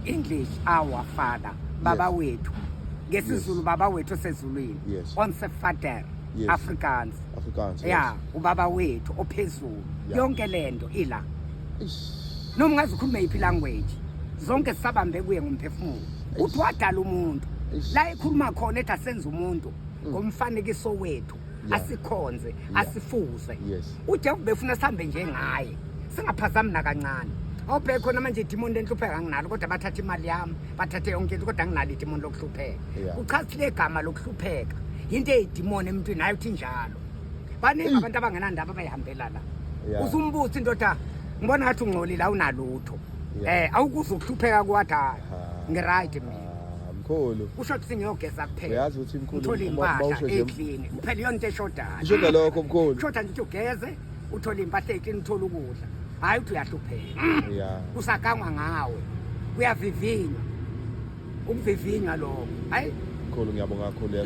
English, our Father, Baba Yes. wethu. NgesiZulu, Yes. Baba wethu osezulwini. Yes. Onse Vader. Yes. Afrikaans. Afrikaans. Yeah, ubaba wethu ophezulu. Yeah. Yonke lento ila. Yes. Noma ungaze ukhulume yiphi language, zonke sisabambe kuye ngomphefumulo. Uthi wadala umuntu. Eish. La ekhuluma khona ethi asenze umuntu ngomfanekiso wethu, asikhonze, asifuze. UJehova befuna sihambe njengaye, singaphazami nakancane. Awubheke khona manje, idimoni lenhlupheko anginalo, kodwa bathatha imali yami, bathathe yonke into, kodwa anginalo idimoni lokuhlupheka. Kuchaza ukuthi le gama lokuhlupheka yinto eyidimoni emntwini, hayi uthi njalo. Baningi abantu abangenandaba abayihambela la. Usumbuza indoda, ngibona ngathi ungcolile, awunalutho. Awukuzwa ukuhlupheka kwathi, hayi, ngi-right mina. Ah, mkhulu. Kusho ukuthi ngiyogeza kuphela. Uyazi ukuthi mkhulu, Uthole uma impahla usho nje- e-clean kuphela, iyona into eshodayo. Ishoda lokho, mkhulu. Kushoda nje ukuthi ugeze, uthole impahla e-clean, uthole ukudla, hhayi ukuthi uyahlupheka. Kusagangwa ngawe, kuyavivinywa, ukuvivinywa lokho, hayi. Mkhulu, ngiyabonga kakhulu, yazi.